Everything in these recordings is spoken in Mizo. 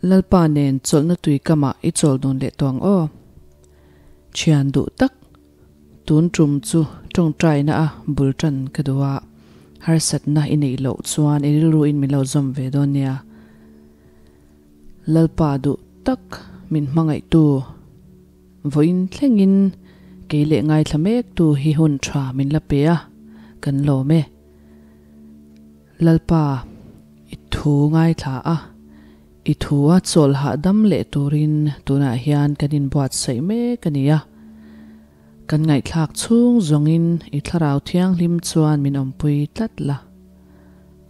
Lalpa nen chawlhna tui kamah i chawl dun leh tawh ang aw. Thian duh tak, tun tum chu tawngtaina a bul tan ka duh a, harsatna i neih loh chuan i rilru in min lo zawm ve dawn nia. Lalpa duh tak min hmangaihtu vawiin thlengin kei leh ngaithla mektu hi hun tha min la pe a, kan lawm e. Lalpa, i thu ngaithla a, i thu a chawl hahdam leh turin tunah hian kan inbuatsaih mek a ni a. Kan ngaihthlak chhung zawngin i thlarau thianghlim chuan min awmpui tlat la.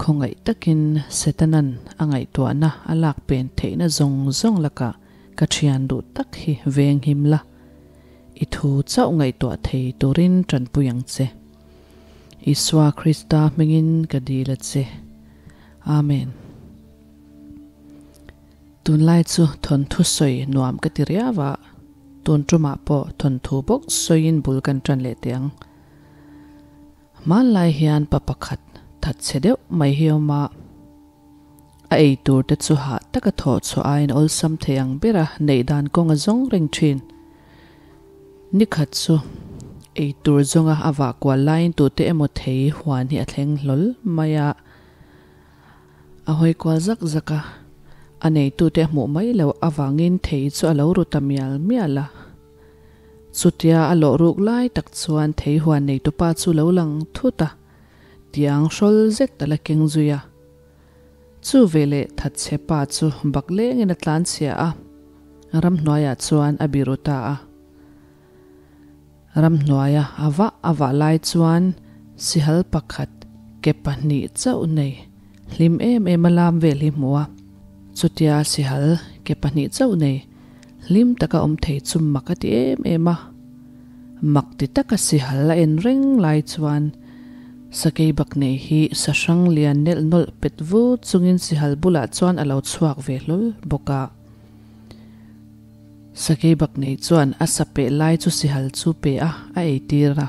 Khawngaih takin Setanan a ngaihtuahna a lak pen theihna zawng zawng lakah ka thian duh tak hi veng him la, i thu chauh ngaihtuah thei turin tanpui ang che. Isua Krista hmingin ka dil a che. Amen. Tunlai chu thawnthu sawi nuam ka ti riau a, tun tumah pawh thawnthu bawk sawiin bul kan tan leh teh ang. Hmanlai hian pa pakhat that chhe deuh mai hi awm a, a ei tur te chu hah taka thawh chhuah aiin awlsam thei ang bera neih dan kawng a zawng reng thin. Nikhat chu ei tur zawnga a vah kual laiin tute emaw thei huan hi a thleng hlawl mai a, a hawi kual zak zak a, a neitute a hmuh mai loh avangin thei chu a lo ru ta mial mial a. Chutia a lawh ruk lai tak chuan thei huan neitupa chu lo lang thut a, tiang hrawl zet a la keng zui a. Chu veleh thatchhe pa chu bak lengin a tlanchhia a, ramhnuaiah chuan a biru ta a. Ramhnuaia a vah a vah lai chuan sihal pakhat ke pahnih chauh nei hlim em em a lam vel hi hmu a. Chutia sihal ke pahnih chauh nei hlim taka awm thei chu mak a ti em em a. Mak ti taka sihal a en reng lai chuan sakei bak nei hi sahrang lian nelh nawlh pet vut chungin sihal bulah chuan a lo chhuak ve hlawl bawk a. Sakei bak nei chuan a sa peh lai chu sihal chu pe a, a ei tir a.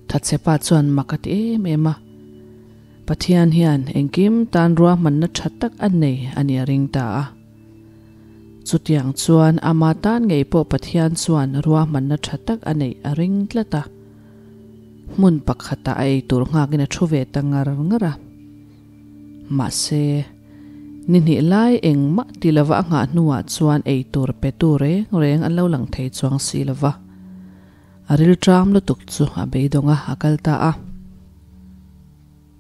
Thatchhepa chuan mak a ti em em a. Pathian hian engkim tan ruahmanna tha tak a nei a nih a ring ta a. Chutiang chuan ama tan ngei pawh Pathian chuan ruahmanna tha tak a neih a ring tlat a. Hmun pakhatah a ei tur nghakin a thu ve ta ngar ngar a. Mahse, ni hnih lai engmah ti lova a nghah hnuah chuan ei tur petu reng reng an lo lang thei chuang si lova. A rilṭam lutuk chu a beidawng a, a kal ta a.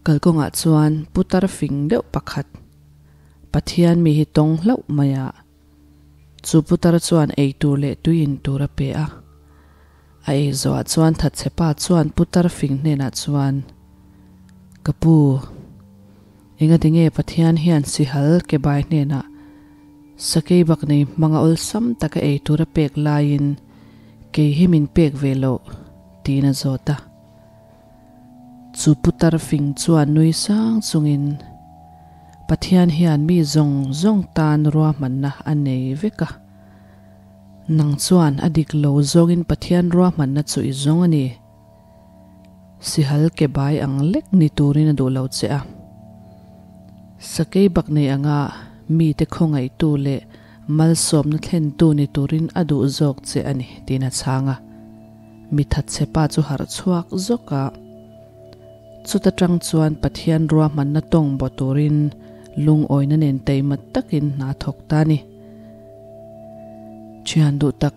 Kalkawngah chuan putar fing deuh pakhat, Pathian mi hi tawng hlauh mai a. Chu putar chuan ei tur leh tui in tur a pe a. A ei zawhah chuan thatchhepa chuan putar fing hnenah chuan, Ka pu, engati nge Pathian hian sihal ke bai hnenah sakei bak nei hmanga awlsam taka ei tur a pek laiin kei hi min pek ve loh? tiin a zawt a. Chu putar fing chuan nui sang chungin, Pathian hian mi zawng zawng tan ruahmanna a nei vek a. Nang chuan a dik lo zawngin Pathian ruahmanna chu i zawng a ni. Sihal ke bai ang lek ni turin a duh lo che a. Sakei bak nei anga mite khawngaihtu leh malsawmna thlentu ni turin a duh zawk che a ni, tiin a chhang a. Mi thatchhe pa chu harh chhuak zawk a. Chuta tang chuan Pathian ruahmanna tawng baw turin lungawina nen teima takin hna thawk ta a ni. Thian duh tak,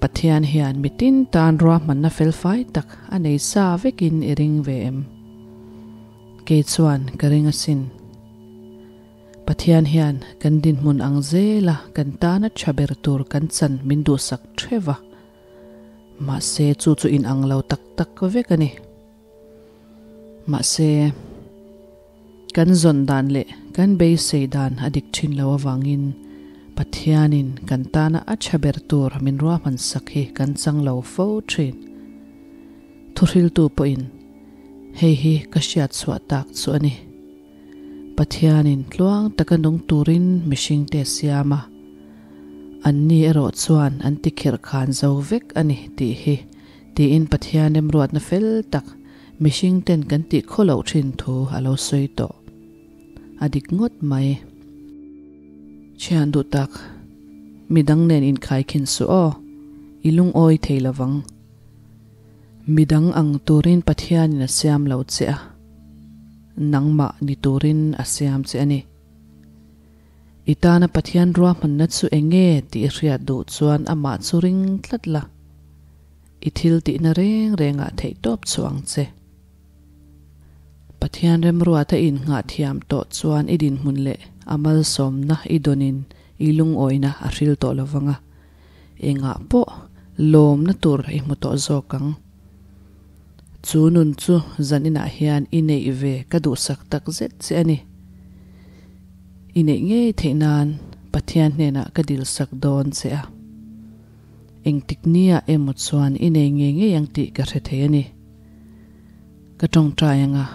Pathian hian mitin tan ruahmanna felfai tak a nei sa vekin i ring ve em? Kei chuan ka ring asin. Pathian hian kan dinhmun ang zela kan tana tha ber tur kan chan min duhsak theuh va. Mahse chu chu inang lo tak tak vek a ni. Mahse kan zawn dan leh kan beisei dan a dik thin lo avangin Pathianin kan tana a tha ber tur min ruahman sak hi kan chang lo fo thin. Thuhriltu pawhin hei hi ka hriat chhuah tak chu a ni. Pathianin tluang taka nung turin mihringte a siam a, anni erawh chuan an tikhirh khan zo vek a ni tih hi tiin Pathian remruatna fel tak mihringten kan tih khaw loh thin thu a lo sawi tawh. A dik ngawt mai. Thian duh tak, midang nen inkhaikhin suh aw, i lungawi thei lovang. Midang ang turin Pathianin a siam lo che a, nangmah ni turin a siam che a ni. I tana Pathian ruahmanna chu eng nge tih i hriat duh chuan amah chu ring tlat la, i thil tihna reng rengah theihtawp chhuah ang che. Pathian remruata i innghah thiam tawh chuan i dinhmun leh a malsawmna i dawnin i lungawina a hril tawh lo vang a, engah pawh lawmna tur i hmu tawh zawk ang. Chu nun chu zaninah hian i neih ve ka duhsak tak zet che a ni. I neih ngei theih nan Pathian hnenah ka dilsak dawn che a. Engtik nia emaw chuan i nei ngei ngei ang tih ka hre thei a ni. Ka tawngtai anga,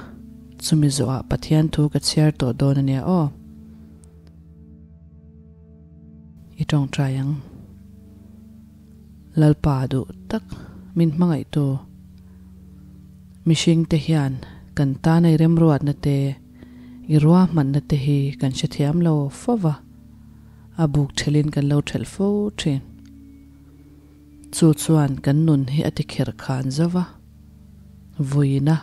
chumi zawhah Pathian thu ka chhiar tawh dawn a nia aw. I tawngtai ang. Lalpa duh tak min hmangaihtu. Mihringte hian kan tana i remruatna te, i ruahmanna te hi kan hrethiam lo fo va. A buk thelin kan lo thelh fo thin. Chu chuan kan nun hi a ti kher khan zo va, vuina,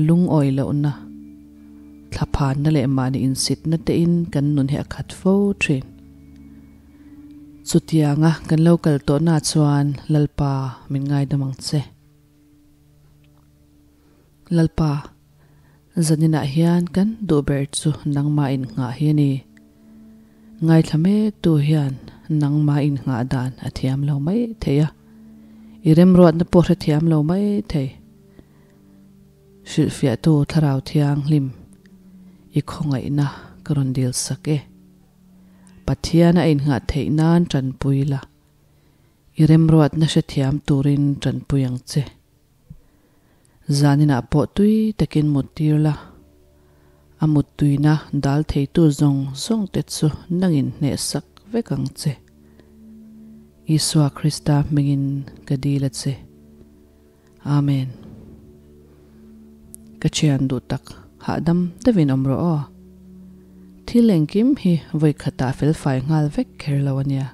lungawi lohna, thlaphanna leh mahni insitna tein kan nun hi a khat fo thin. Chutianga kan lo kal tawhna chuan Lalpa min ngaidam ang che. Lalpa, zaninah hian kan duh ber chu nangmah innghah hi a ni. Ngaithla mektu hian nangmah innghah dan a thiam lo mai thei a, i remruatna pawh hrethiam lo mai thei. Hrilhfiahtu Thlarau Thianghlim, i khawngaihna ka rawn dil sak e. Pathian a innghah theih nan tanpui la, i remruatna hrethiam turin tanpui ang che. Zaninah pawh tui takin mut tir la, a mut tuina dal theitu zawng zawng te chu nangin hnehsak vek ang che. Isua Krista hmingin ka dil a che. Amen. Ka thian duh tak, hahdam deuhin awm rawh aw. Thil engkim hi vawi khatah felfai nghal vek kher lo a nia.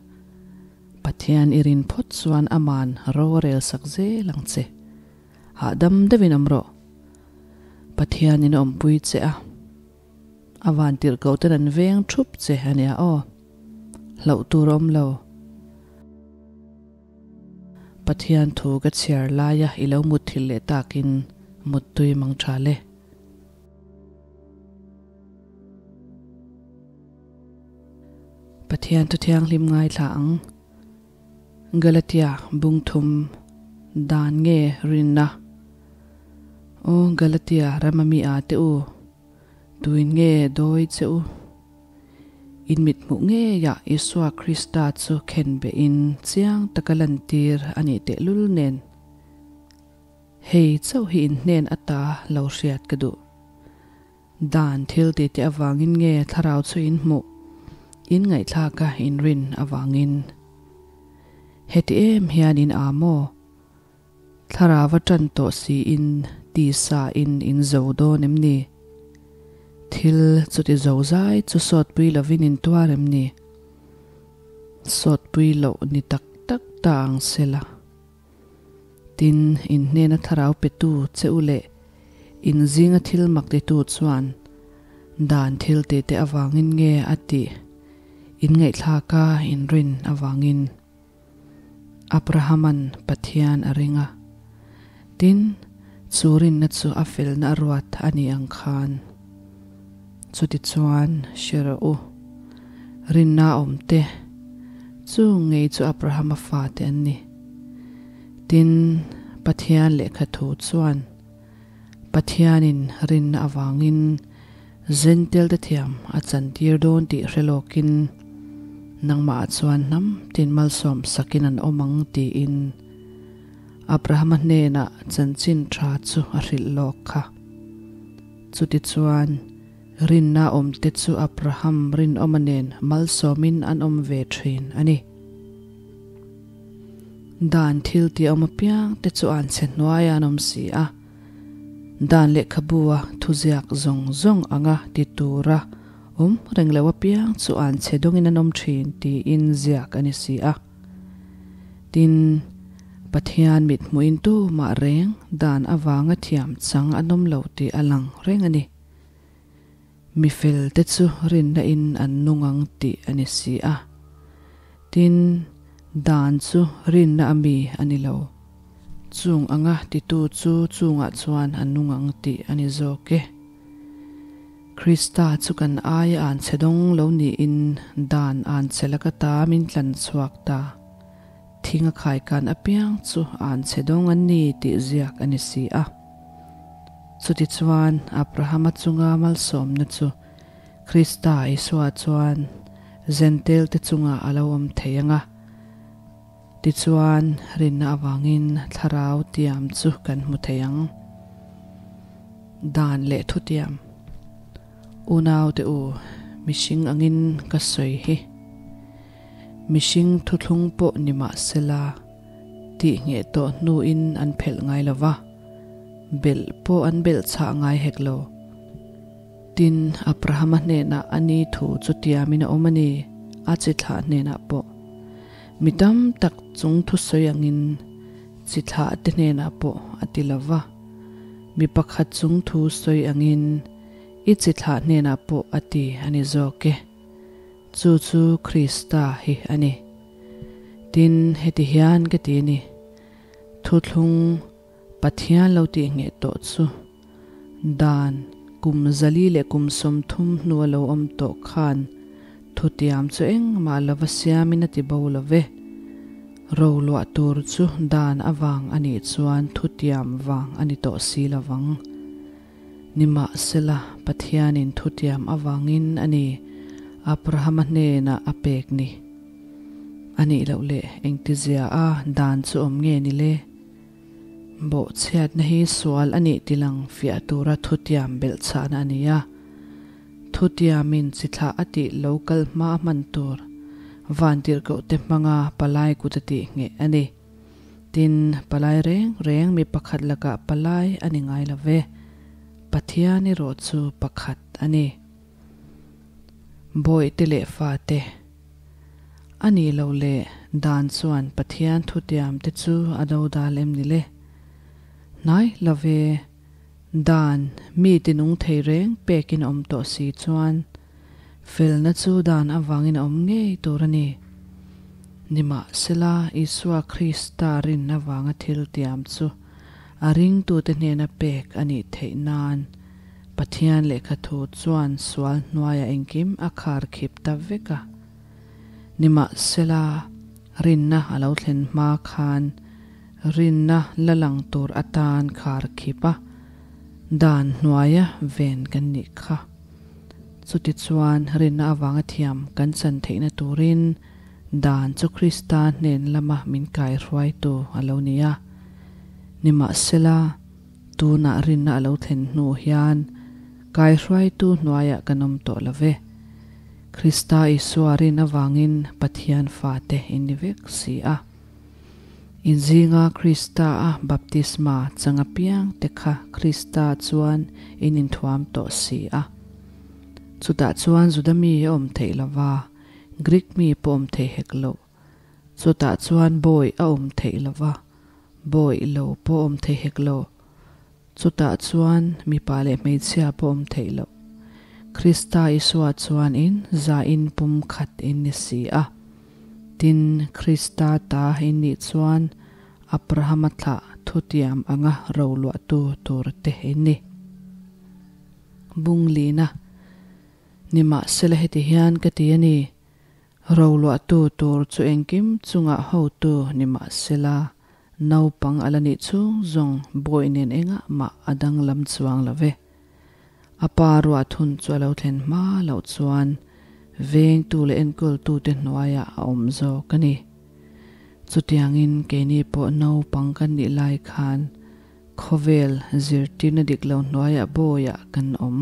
Pathian i rin phawt chuan aman ro a rel sak zel ang che. Hahdam deuhin awm rawh. Pathian in a awmpui che a, a van tirh koh ten an veng thup che a nia aw. Hlauh tur a awm lo. Pathian thu ka chhiar laia i lo mutthilh leh takin muttui mang tha le. Pathian thu thianghlim ngaithla ang. Galatia bung thum dan nge rinna? Aw Galatia rama mi a te u, tuin nge dawi che u? In mit hmuh ngeiah Isua Krista chu khen behin chiang taka lantir a nih tehlul nen. Hei chauh hi in hnen ata lo hriat ka duh. Dan thil ti te avangin nge thlarau chu in hmuh, in ngaihthlak a in rin avangin? Heti em hian in a maw? Thlarau a tan tawh si in tisa in in zo dawn em ni? Thil chuti zo zai chu sawtpui lovin in tuar em ni? Sawtpui loh ni tak tak ta ang sela. Tin, in hnena thlarau petu che u leh in zinga thil mak titu chuan dan thil tihte avangin nge a tih in ngaihthlaka in rin avangin Abrahaman Pathian a ring a. Tin, chu rinna chu a felna a ruat a ni ang khan. Chutichuan, hre rawh u, rinna awmte chu ngei chu Abrahama fate an ni. Tin, Pathian lehkha thu chuan, Pathianin rinna avangin Jentail-te thiam a chantir dawn tih hre lawkin, nangmahah chuan hnam tin malsawm sakin an awm ang tiin Abrahama hnenah chanchin tha chu a hrilh lawk kha. Chutichuan, rinna awmte chu Abraham rinawma nen malsawmin an awm ve thin a ni. Dan thil tih awm apiang te chu an chhe hnuaiah an awm si a, dan lehkhabu a thuziak zawng zawng anga ti tura Awm reng lo apiang chu an chhe dawngin an awm thin tiin ziak a ni si a. Tin, Pathian mit hmuhin tumah reng dan avanga thiam chang an awm lo tih a lang reng a ni. Mi fel te chu rinna in an nung ang tih a ni si a. Tin, dan chu rinna a mi a ni lo. Chung anga titu chu chungah chuan an nung ang tih a ni zawk e. Krista chu kan aia an chhe dawng lo niin dan an chhe laka ta min tlan chhuak ta. Thing a khaikan apiang chu an chhe dawng an ni tih ziak a ni si a. Chutichuan, Abrahama chunga malsawmna chu Krista Isua chuan Jentail-te chungah a lo awm thei ang a. Tichuan, rinna avangin thlarau tiam chu kan hmu thei ang. Dan leh thutiam. Unaute u, mihring angin ka sawi hi. Mihring thuthlung pawh ni mah sela, tih ngheh tawh hnuin an phelh ngai lo va, belh pawh an belh chhah ngai hek lo. Tin, Abrahama hnenah a ni thu chu tiamin a awm a ni, a chi thlah hnenah pawh. Mi tam tak chung thusawi angin chi thlah te hnenah pawh a ti lo va, mi pakhat chung thu sawi angin i chi thlah hnenah pawh a ti a ni zawk e. Chu chu Krista hi a ni. Tin, heti hian ka ti a ni, Thuthlung Pathian lo tih ngheh tawh chu dan kum zali leh kum 30 hnua lo awm tawh khan thutiam chu engmah lova siamin a ti bo lo ve. Roluah tur chu dan avang a nih chuan thutiam vang a ni tawh si lovang. Nimahsela, Pathianin thutiam avangin a ni Abrahama hnenah a pek ni. A nih loh leh engtizia a dan chu awm nge ni le? Bawhchhiatna hi sual a nih tilang fiah tura thutiam belhchhahna a ni a. Thutiamin chithlah a tih lo kal hma a hman tur vantirhkohte hmanga palai kut a tih ngheh a ni. Tin, palai reng reng mi pakhat lakah palai a ni ngai lo ve. Pathian erawh chu pakhat a ni. Bawihte leh fate. A nih loh leh dan chuan Pathian thutiam te chu a do dal em ni le? Hnai lo ve. Dan, mi tinung thei reng pekin a awm tawh si chuan felna chu dan avangin a awm ngei tur a ni. Nimahsela, Isua Krista rin avanga thil tiam chu a ringtute hnena pek a nih theih nan Pathian lehkha thu chuan sual hnuaiah engkim a khar khip ta vek a. Nimahsela, rinna a lo thlen hma khan rinna la lang tur atan khar khip a, dan hnuaia ven kan nih kha. Chutichuan rinna avanga thiam kan chan theihna turin dan chu Krista hnen lama min kaihruaitu a lo ni a. Nimahsela, Tunah rinna a lo thlen hnu hian kaihruaitu hnuaiah kan awm tawh lo ve. Krista Isua rin avangin Pathian fate in ni vek si a. Inzinga Krista a baptisma chang apiang te kha Krista chuan in inthuam tawh si a. Chutah chuan Juda mi a awm theih lova, Greek mi pawh awm thei hek loh. Chutah chuan bawi a awm theih lova, bawi lo pawh awm thei hek lo. Chutah chuan mipa leh hmeichhia pawh awm theih loh. Krista Isua chuan in za in pum khat in ni si a. Tin, Krista ta in nih chuan Abrahama thlah thutiam anga roluahtu tur te in ni. Bunglina, Nimahsela heti hian ka ti a ni. Roluahtu tur chu engkim chungah hotu ni mah sela, naupang a la nih chhung zawng bawi nen engah mah a danglam chuang lo ve. A pa ruahthun chu a lo thlen hma loh chuan vengtu leh enkawltute hnuaiah a awm zawk a ni. Chutiangin keini pawh naupang kan nih lai khan Khawvel zirtirna dik lo hnuaiah bawiah kan awm.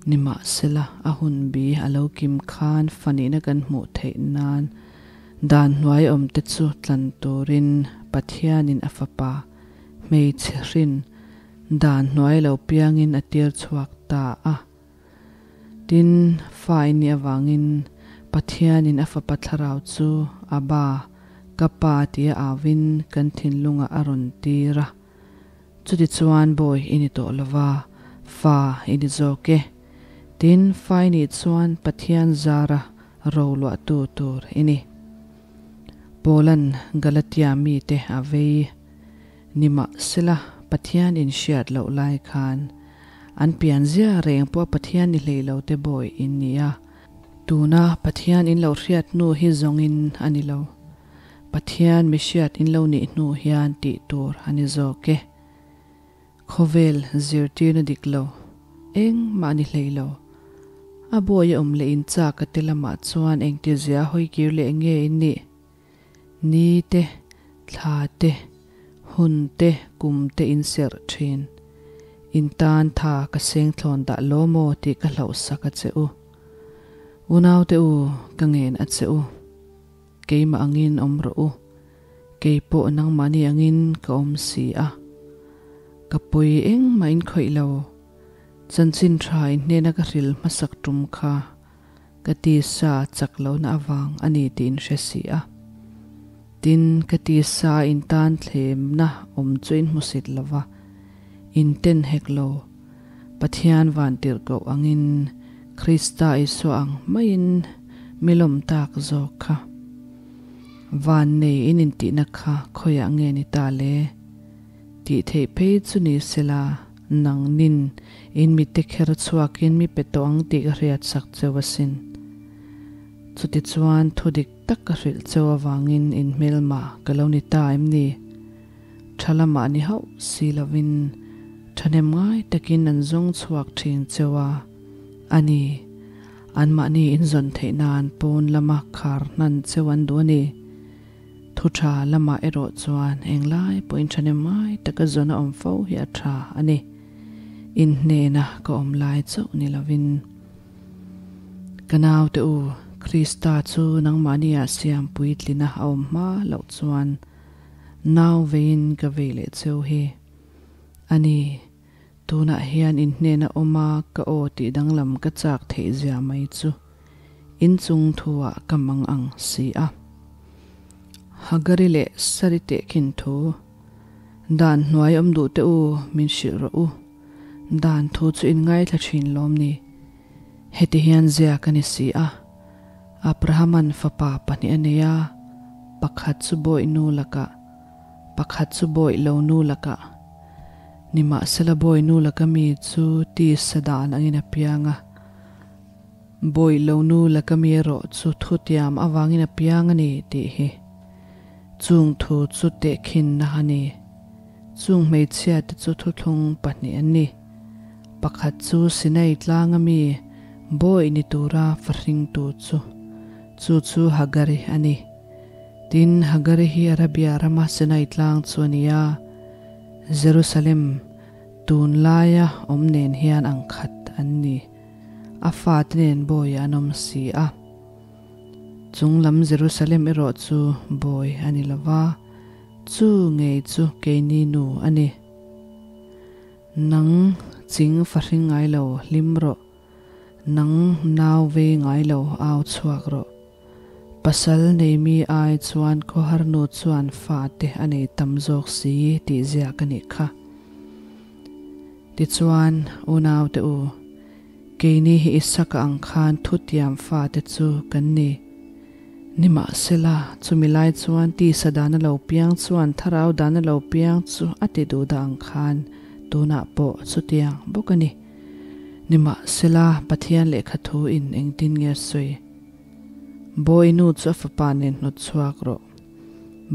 Nimahsela, a hun bi a lo kim khan fanihna kan hmuh theih nan dan hnuai awmte chu tlan turin Pathianin a Fapa, hmeichhe hrin, dan hnuai lo piangin a tir chhuak ta a. Tin, fa in nih avangin Pathianin a Fapa Thlarau chu Abba, ka Pa tia auin kan thinlungah a rawn tir a. Chutichuan bawi i ni tawh lova, fa i ni zawk e. Tin, fa i nih chuan Pathian zara roluahtu tur i ni. Paula'n Galatia mite a vei. Nimahsela, Pathian inhriat loh lai khan an pian zia reng pawh Pathian ni hlei lo te bawi in ni a. Tuna Pathian in lo hriat hnu hi zawngin a ni lo. Pathian mi hriat in lo nih hnu hian tih tur a ni zawk e. Khawvel zirtirna dik lo, engmah ni hlei lo. A bawi a awm leh in chak a te lamah chuan engtizia hawi kir leh nge in nih? Ni te, thla te, hun te, kum te in serh thin. In tan tha ka seng thlawn dah lo maw tih ka hlauh sak a che u. Unaute u, ka ngen a che u. Keimah angin awm rawh u. Kei pawh nangmahni angin ka awm si a. Ka pawi engmah in khawih lo. Chanchin tha in hnena ka hril hmasak tum kha ka tisa chak lohna avang a ni tih in hre si a. Tin, ka tisa in tan thlemna awm chu in hmusit lo va, in ten hek lo. Pathian vantirhkoh angin Krista Isua ang maiin mi lawm tak zawk kha. Van nei in intihna kha khawiah nge ni ta le? Tih theih phei chu ni sela, nang nin in mitte kher chhuakin mi pe tawh ang tih ka hriat sak cheu asin. Chutichuan thu dik tak ka hrilh cheu avangin in hmelma ka lo ni ta em ni? Tha lamah ni hauh si lovin thahnem ngai takin an zawng chhuak thin cheu a, a ni, anmahni inzawn theih nan pawn lama khar hnan cheu an duh a ni. Thu tha lamah erawh chuan englai pawhin thahnem ngai taka zawn a awm fo hi a tha a ni. Inhnena ka awm lai chauh ni lovin. Ka naute u, Krista chu nangmahniah siam puitlina a awm hma loh chuan Nau veiin ka vei leh cheu hi. A ni, tunah hian in hnena awm a ka aw tih danglam ka chak theih zia mai chu inchung thuah ka mang ang si a. Hagari leh Sari tehkhin thu, Dan hnuai awm duh teh u, min hrilh rawh u. Dan thu chu in ngaithla thin lawm ni. Heti hian zia ka ni si a. Abrahaman fapa pahnih a nei a, pakhat chu bawih nu lakah, pakhat chu bawih lo nu lakah. Nimahsela bawih nu laka mi chu tisa dan angin a piang a, bawih lo nu laka mi erawh chu thutiam avangin a piang a ni tih hi chung thu chu tehkhinna a ni. Chung hmeichhiate chu thuthlung pahnih an ni. Pakhat chu Sinai tlanga mi bawi ni tura fahringtu chu, chu chu Hagari a ni. Tin, Hagari hi Arabia rama Sinai tlang chu a ni a, Jerusalem tun laia awm nen hian ang khat an ni. A fate nen bawiah an awm si a. Chung lam Jerusalem erawh chu bawi a ni lo va, chu ngei chu keini nu a ni. Nang ching fahring ngai lo hlim rawh, nang nau vei ngai lo au chhuak rawh. Pasal nei mi ai chuan khawhar nu chuan fa te a nei tam zawk si tih ziak a nih kha. Tichuan, unau te u, keini hi Isaka ang khan thutiam fa te chu kan ni. Nimahsela, chumi lai chuan tisa dana lo piang chuan thlarau dana lo piang chu a ti duh dah ang khan tunah pawh chutiang bawk a ni. Nimahsela, Pathian lehkha thu in engtin nge a sawi? Bawihnu chu a fapa nen hnawt chhuak rawh.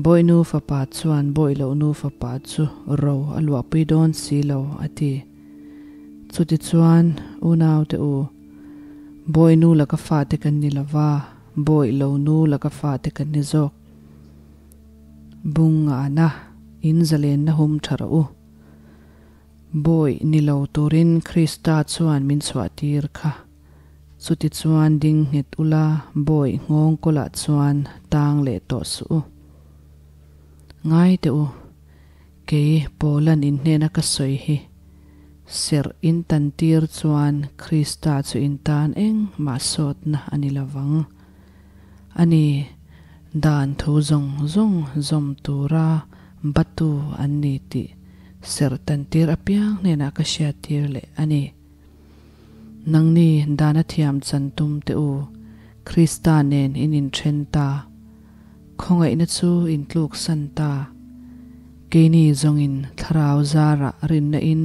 Bawihnu fapa chuan bawihlohnu fapa chu ro a luahpui dawn si lo, a ti. Chutichuan, unaute u, Bawihnu laka fate kan ni lova, bawih lo nu laka fate kan ni zawk. Bung ngahna in zalenna hum tha rawh u. Bawih ni lo turin Krista chuan min chhuah tir kha. Chutichuan ding nghet ula bawih nghawng kawlah chuan tang leh tawh suh u. Ngai teh u, kei Paula'n in hnena ka sawi hi. Serh in tantir chuan Krista chu in tan engmah sawtna a ni lovang. A ni, dan thu zawng zawng zawm tura batu an ni tih serh tantir apiang hnenah ka hriattir leh a ni. Nangni dana thiam chan tum teh u, Krista nen in inthen ta. Khawngaihna chu in tluksan ta. Keini zawngin thlarau zarah rinna in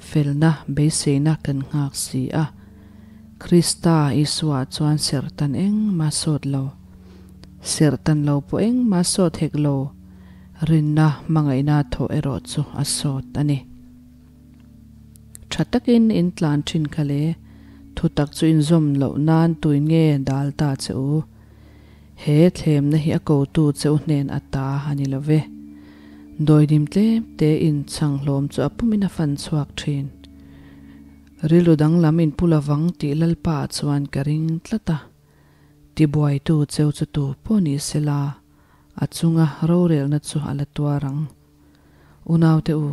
felna beiseina kan nghak si a. Krista Isua chuan serhtan engmah sawt lo. Serhtan lo pawh engmah sawt hek lo. Rinna hmangaihna thawh erawh chu a sawt a ni. Tha takin in tlan thin kha le, thutak chu in zawm loh nan tuin nge dal ta che u? He thlemna hi a kotu che u hnen a ta a ni lo ve. Dawidim tlem te in chhang hlawm chu a pumin a fan chhuak thin. Rilru danglam in pu lovang tih Lalpa ah chuan ka ring tlat a. Tibuaitu cheu chu tu pawh ni sela, a chunga rorelna chu a la tuar ang. Unaute u,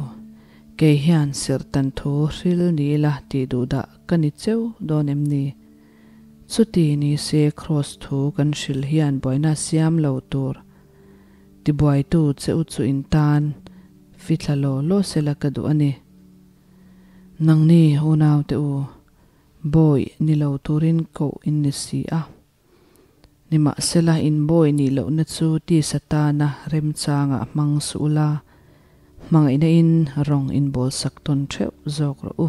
kei hian serhtan thu hril ni ila tih duh dah ka ni cheu dawn em ni? Chuti ni se Kraws thu kan hrilh hian buaina siam lo tur tibuaitu che u chu in tan fithla law law sela ka duh a ni. Nangni unaute u, bawi ni lo turin koh in ni si a. Nimahsela, in bawi nih lohna chu tisa tana remchangah hmang suh ula, hmangaihna in rawng in bawlsak tawn theuh zawk rawh u.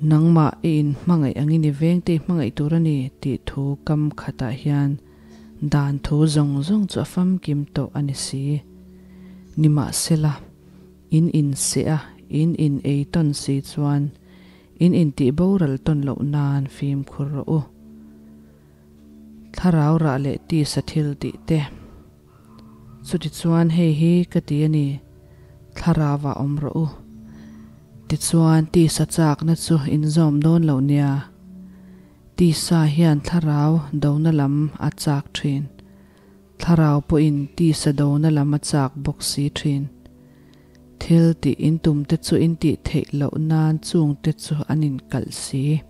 Nangmah i in hmangaih angin i vengte i hmangaih tur a ni tih thu kam khatah hian dan thu zawng zawng chu a famkim tawh a ni si. Nimahsela, in inseh a, in in ei tawn si chuan in intih boral tawn loh nan fimkhur rawh u. Thlarau rah leh tisa thil tih te. Chutichuan hei hi ka ti a ni, Thlarauah awm rawh u. Tichuan tisa chakna chu in zawm dawn loh nia. Tisa hian thlarau dona lam a chak thin. Thlarau pawhin tisa dona lam a chak bawk si thin. Thil tih in tum te chu in tih theih loh nan chung te chu an inkalh si.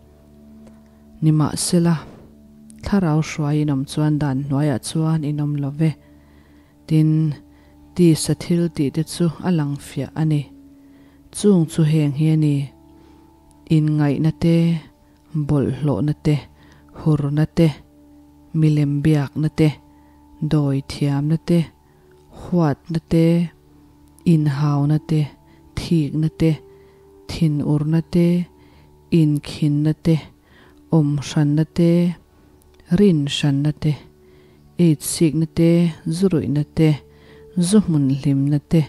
Nimahsela, thlarau hruai in awm chuan dan hnuaiah chuan in awm lo ve. Tin, tisa thil tih te chu a lang fiah a ni. Chung chu heng hi a ni, inngaihna te, bawlhhlawhna te, hurna te, milem biakna te, dawi thiamna te, huatna te, inhauna te, thikna te, thinurna te, inkhinna te, awm hranna te, rin hranna te, eitsikna te, zu ruihna te, zu hmun hlimna te,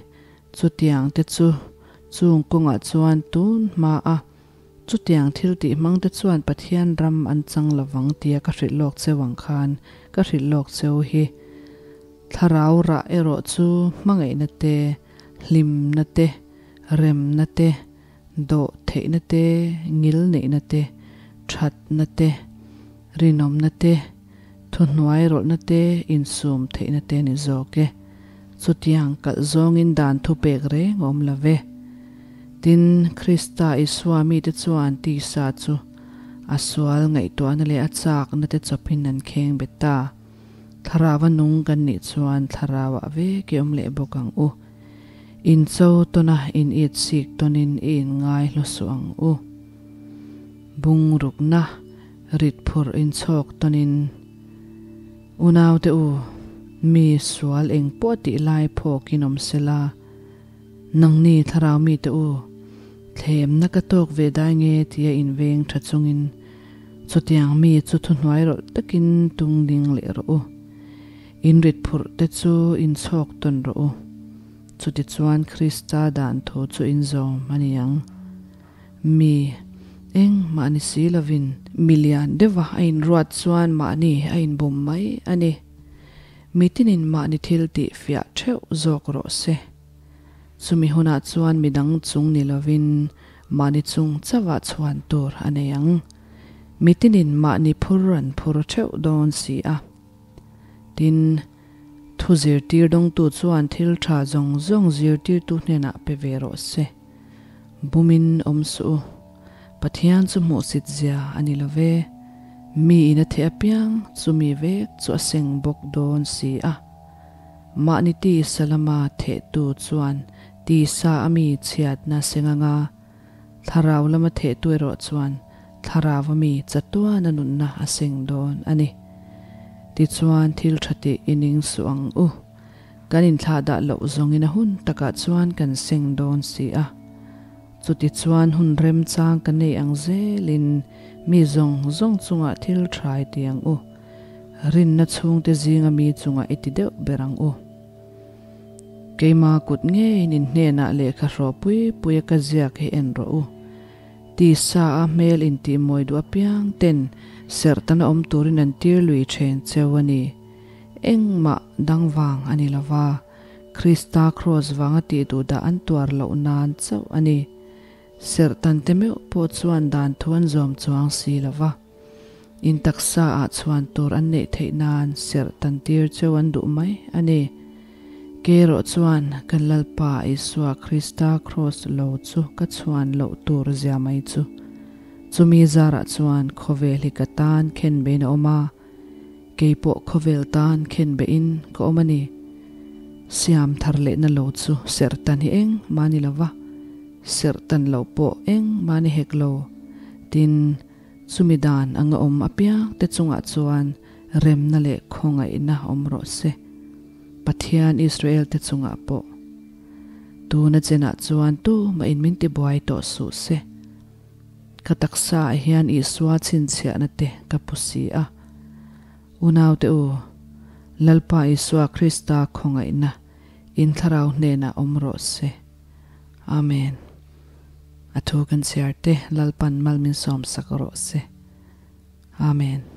chutiang te chu chung kawngah chuan tun hma a, chutiang thil tih hmang te chuan Pathian ram an chang lovang tia ka hrilh lawk cheu ang khan ka hrilh lawk cheu hi. Thlarau rah erawh chu hmangaihna te, hlimna te, remna te, Dawh theihna te, ngil neihna te, thatna te, rinawmna te, thuhnuai rawlhna te, insum theihna te ni zawk e. Chutiang kalh zawngin dan thupek reng awm lo ve. Tin, Krista Isua mite chuan tisa chu a sual ngaihtuahna leh a chakna te chawpin an kheng bet ta. Thlarau a nung kan nih chuan thlarauah vek i awm leh bawk ang u. In cho tawn a, in it sik tawnin i in ngai hlu suh ang u. Bung rukna rit phurh in chhawk tawnin Unaute u, mi sual eng pawh tih lai phawkin awm sela, nangni thlarau mite u, thlemna ka tawk ve dai nge tia in veng tha chungin chutiang mi chu thuhnuai rawlh takin tung ding leh rawh u. In rit phurh te chu in chhawk tawn rawh u. Chutichuan Krista dan thu chu in zawm a ni ang. Mi eng mahni si lovin mi lian deuha a inruat chuan mahni a inbum mai a ni. Mi tinin mahni thil tih fiah theuh zawk rawh se. Chumi hunah chuan mi dang chung ni lovin mahni chung chauhah chhuan tur a nei ang. Mi tinin mahni phur an phur theuh dawn si a. Tin, thu zirtir dawngtu chuan thil tha zawng zawng zirtirtu hnenah pe ve rawh se. Bumin awm suh u. Pathian chu hmuhsit zia a ni lo ve. Mi in a theh apiang chu mi vek chu a seng bawk dawn si a. Mahni tisa lama thehtu chuan tisa a mi chhiatna seng anga thlarau lama thehtu erawh chuan thlarau a mi chatuana nunna a seng dawn a ni. Tichuan thil tha tih i ning suh ang u. Kan inthlahdah loh zawngin a hun takah chuan kan seng dawn si a. Chutichuan hun remchang ka nei ang zelin mi zawng zawng chungah thil tha i ti ang u. Rinna chhungte zinga mi chungah i ti deuh ber ang u. Keima kut ngeiin in hnenah lehkha hrawh pui pui a ka ziak hi en rawh u. Tisa a hmel intihmawi duh apiang ten serhtana awm turin an tir lui then cheu a ni. Engmah dang vang a ni lova, Krista kraws vanga tih duh dah an tuar loh nan chauh a ni. Serhtan te meuh pawh chuan dan thu an zawm chuang si lova. In taksa ah chhuan tur an neih theih nan serh tan tir cheu an duh mai a ni. Keirawh chuan kan Lalpa Isua Krista kraws lo chu ka chhuan loh tur zia mai chu. Chumi zarah chuan khawvel hi ka tan khen bein a awm a, kei pawh khawvel tan khen bein ka awm a ni. Siam thar lehna lo chu serh tan hi eng mah ni lova, serh tan loh pawh eng mah ni hek lo. Tin. Chumi dan anga awm apiang te chungah chuan remna leh khawngaihna awm rawh se. Pathian Israel te chungah pawh. Tuna chenah chuan tumah in min tibuai tawh suh se. Ka taksa ah hian Isua chhinchhiahna te ka pu si a. Unaute u, Lalpa Isua Krista khawngaihna in thlarau hnenah awm rawh se. Amen. A thu kan chhiar te Lalpan mal min sawm sak rawh se. Amen.